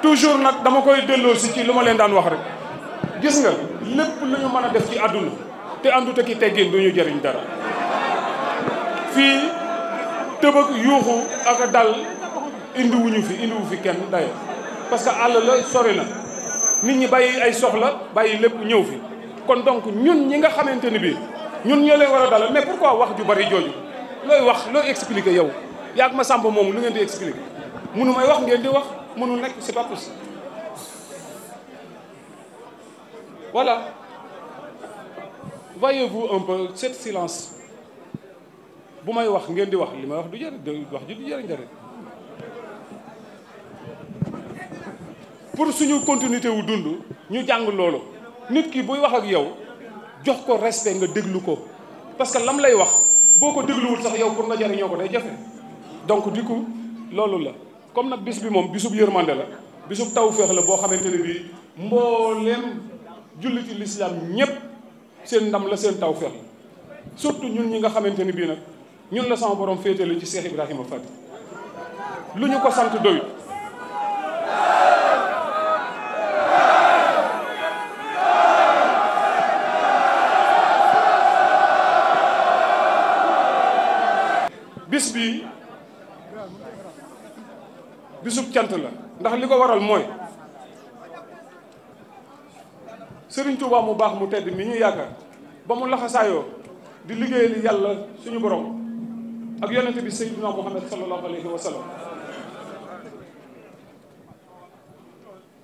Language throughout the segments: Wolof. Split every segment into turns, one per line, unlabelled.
toujours nag dama koy delloo si ci lu ma leen daan wax rek gis nga lépp lu ñu mën a def ci àdduna te àndut ak i teggin du ñu jëriñ dara fii tëbëg yuuxu ak dal indiwuñu fi kenn day parce que àll la sori na nit ñi bàyyi ay soxla bàyyi lépp ñëw fi kon donc ñun ñi nga xamante ni bii ñun ñoo leen war a dalal mais pourquoi wax ju bari jooju looy wax looy expliquer yow yaa ma sàmp moom lu ngeen di expliquer mënu may wax ngeen di wax mënul nekk c'est pas possible voilà voyez-vous un peu cet silence bu may wax ngeen di wax li may wax du jëriñ wax ji du jëriñ dara pour suñu continuité wu dund ñu jàng loolu nit ki buy wax ak yow jox ko respect nga déglu ko parce que lam lay wax boo ko dégluwul sax yow pour nga jëriñoo ko day jafe donc du coup loolu la comme nag bis bi moom bisub yërmande la bisub tawféex la boo xamante ne bii mbooleem julliti lislaam ñépp seen ndam la seen tawféex la surtout ñun ñi nga xamante ni bii nag ñun la sama borom féetale ci Cheikh Ibrahima Fati lu ñu ko sant doyut bis bi bisub cant la ndax li ko waral mooy Serigne Touba mu baax mu tedd mi ñu yaakaar ba mu laxasaayoo di liggéeyal yàlla suñu borom ak yonente bi Seydina Muhammad sallallahu alayhi wa sallam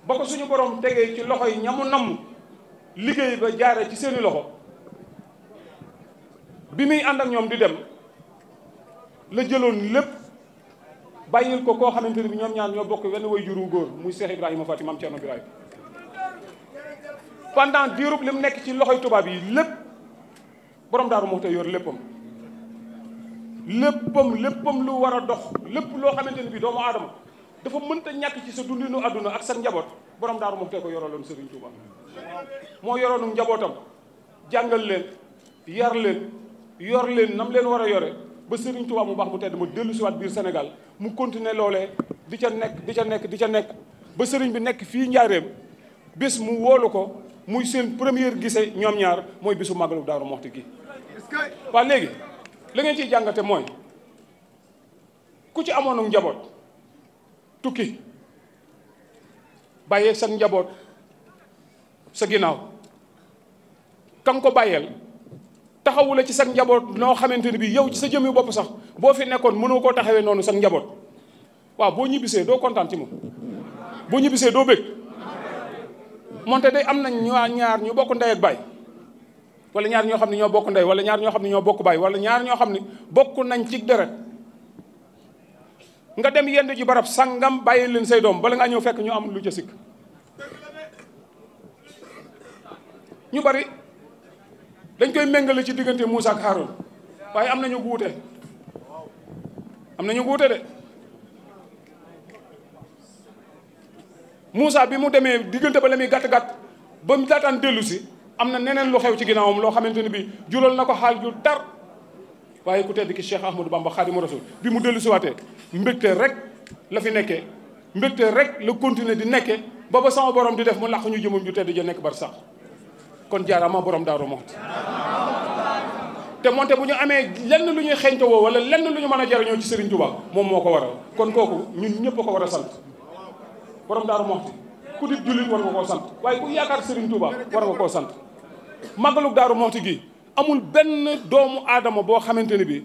ba ko suñu borom tegee ci loxo yi ñamu namm liggéey ba jaare ci seeni loxo bi muy ànd ak ñoom di dem la jëloon lépp bàyyil ko koo xamante ne bi ñoom ñaar ñoo bokk wenn way juru góor muy Cheikh Ibrahima Fati Maam Cerno Birahim pendant diirub li mu nekk ci loxoy tubaab yi lépp borom Daaru Muxti yor léppam lu war a dox lépp loo xamante ne bi doomu aadama dafa mënta ñàkk ci sa dundinu àdduna ak sa njaboot borom Daaru Muxti ko yoraloon Serigne Touba moo yoroonu njabootam jàngal leen yar leen yor leen nam leen war a yore ba Serigne Touba mu baax mu tedd ma dellu siwaat biir Sénégal mu continuer loolee di ca nekk ba Serigne bi nekk fii Njaareem bés mu woolu ko muy seen première gise ñoom ñaar mooy bisu màggalu Daaru Muxti gi waaw léegi la ngeen ciy jàngate mooy ku ci amoon njaboot tukki bàyyee sa njaboot sa ginnaaw kan ko bàyyeel taxawula ci sa njaboot noo xamante ni bi yow ci sa jëmmi bopp sax boo fi nekkoon mënoo koo taxawee noonu sa njaboot waaw boo ñibbisee doo kontaan ci moom boo ñibbisee doo bëgg moonte day am nañ ñaar ñu bokk ndey ak baay wala ñaar ñoo xam ne ñoo bokk ndey wala ñaar ñoo xam ne ñoo bokk baay wala ñaar ñoo xam ne bokk nañ ci deret nga dem yend ji barab sangam bàyyi leen say doom bala ngaa ñëw fekk ñu am lu ca sikk ñu bari dañ koy méngale ci diggante Moussa ak Haroun waaye am nañu guute de Moussa bi mu demee diggante ba la muy gàtt-gàtt ba mu daataan dellu si am na neneen lu xew ci ginnaawam loo xamante ni bi jural na ko xaal ju tar waaye ku tedd ki Cheikh Ahmadou Bamba Khadimu Rasul bi mu dellu si waatee mbégte rek la fi nekkee mbégte rek la continuer di nekkee ba sama borom di def mu làq ñu jëmam ju tedd ja nekk bar sax kon jaaraama borom Daaru Muxti te moonte bu ñu amee lenn lu ñuy xeeñte woo wala lenn lu ñu mën a jariñoo ci Serigne Touba moom moo ko waral kon kooku ñun ñëpp a ko war a sant borom Daaru Muxti ku di jullit war nga koo sant waaye ku yaakaar Serigne Touba war nga koo sant màggalug Daaru Muxti gi amul benn doomu aadama boo xamante ni bi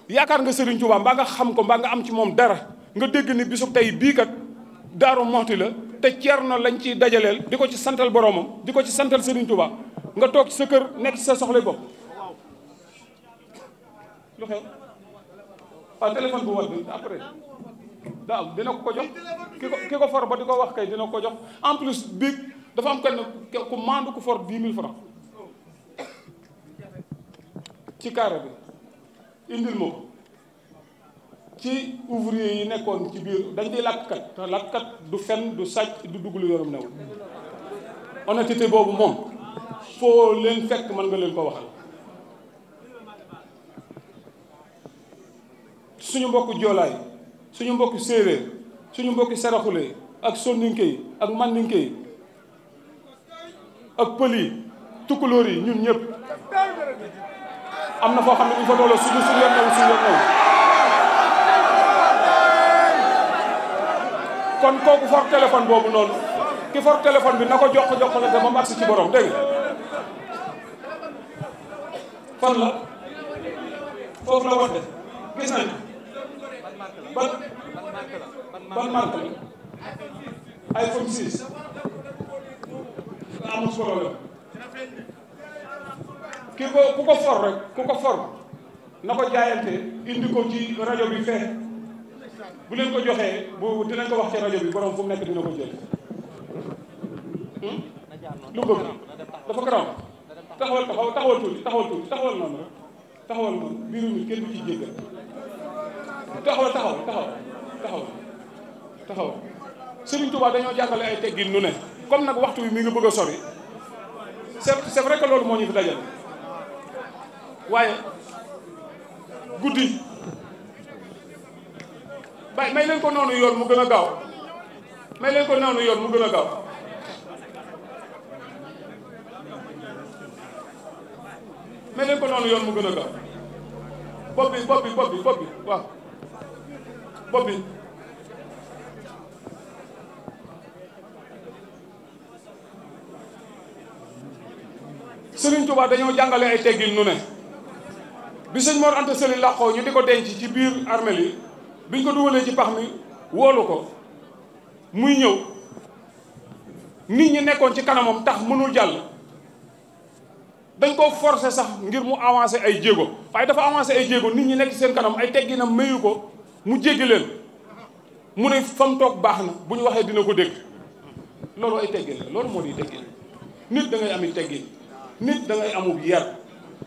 yaakaar nga Serigne Touba mbaa nga xam ko mbaa nga am ci moom dara nga dégg ni bisu tey bii kat Daaru Muxti la te Ceerno lañ ciy dajaleel di ko ci santal boromam di ko ci santal Serigne Touba nga toog ci sa kër nekk ci sa soxla bopp lu xew waaw téléphone bu war bi après dina ko jox ki ko for ba di ko wax kay dina ko jox en plus bi dafa am kenn ku maandu ku for 10 000 francs ci carré bi indil ma ko ci ouvrier yi nekkoon ci biir dañ di làkkat te làkkat du fen du sàcc du dugg lu yorom newul honnêteté boobu moom foo leen fekk mën nga leen ko waxal. suñu mbokku joolaay suñu mbokku séeréer suñu mbokku saraxule ak soninke yi ak mandinke yi ak pël yi tukulóor yi ñun ñëpp am na foo xam ne bu ñu fa dooloo suñu yoon naw kon kooku for téléphone boobu noonu ki for téléphone bi na ko jox la te ba mu agsi ci borom dégg nga fan la foofu la wax de gis nañ ban marque la iPhone 6 amul problème ku ko for rek ku ko for na ko jaayante indi ko ci rajo bi fee bu leen ko joxee bu dinañ ko wax ci rajo bi borom fu mu nekk dina ko jël lu bëgg dafa karam taxawal tuuti taxawal noonu rek taxawal noonu biiru nit kenn du ci jéggal taxawal Serigne Touba dañoo jàngale ay teggin nu ne comme nag waxtu bi mi ngi bëgg a sori c'est vrai que loolu moo ñu fi dajale waaye guddi may leen ko noonu yoon mu gën a gaaw may leen ko noonu yoon mu gën a gaaw may leen ko noonu yoon mu gën a gaaw bopp bi waaw bopp bi Serigne Touba dañoo jàngale ay teggin nu ne bi sëñ Mor Anta Sali làqoo ñu di ko denc ci biir armeel yi biñ ko dugalee ci pax mi woolu ko muy ñëw nit ñi nekkoon ci kanamam tax mënul jàll dañ ko forcer sax ngir mu avancer ay jéego waaye dafa avancer ay jéego nit ñi nekk seen kanam ay tegginam mayu ko mu jéggi leen mu ne fa mu toog baax na bu ñu waxee dina ko dégg loolu ay teggin la loolu moo di teggin nit da ngay ami teggin nit da ngay amub yar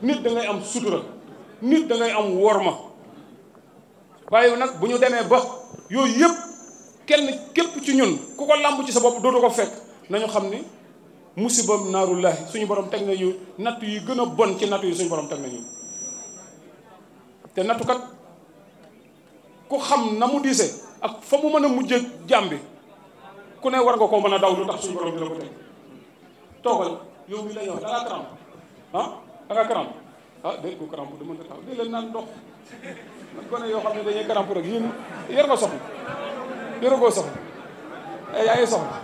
nit da ngay am sutura nit da ngay am worma waaye nag bu ñu demee ba yooyu yëpp kenn képp ci ñun ku ko làmb ci sa bopp dootu ko fekk nañu xam ni musibam naarullahi suñu borom teg nañu natt yi gën a bon ci natt yi suñu borom teg nañu te nattukat ku xam na mu diise ak fa mu mën a mujje jaam bi ku ne war nga koo mën a daw lu tax suñu borom dina ko teg toogal yow mi la ñëw da ngaa karam da ngaa karam dégg ko karam du mën a taxaw di leen naan ndox man gone yoo xam ne dañuy karam rek yéen yor nga soxla yoragoo soxla yaa ngi soxla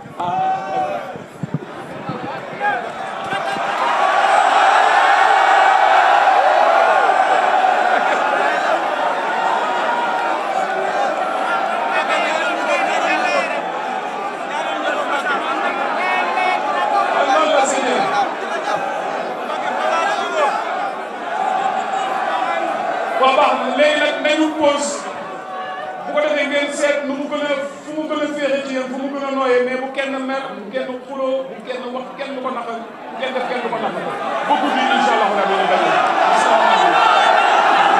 waaw baax na léegi nag nañu pause bu ko defee ngeen seet nu mu gën a fu mu gën a féexe ci yéen fu mu gën a nooyee mais bu kenn mer bu kenn xuloo bu kenn wax kenn du ko naqal bu kenn def kenn du ko naqal ba guddi incha allah rabbi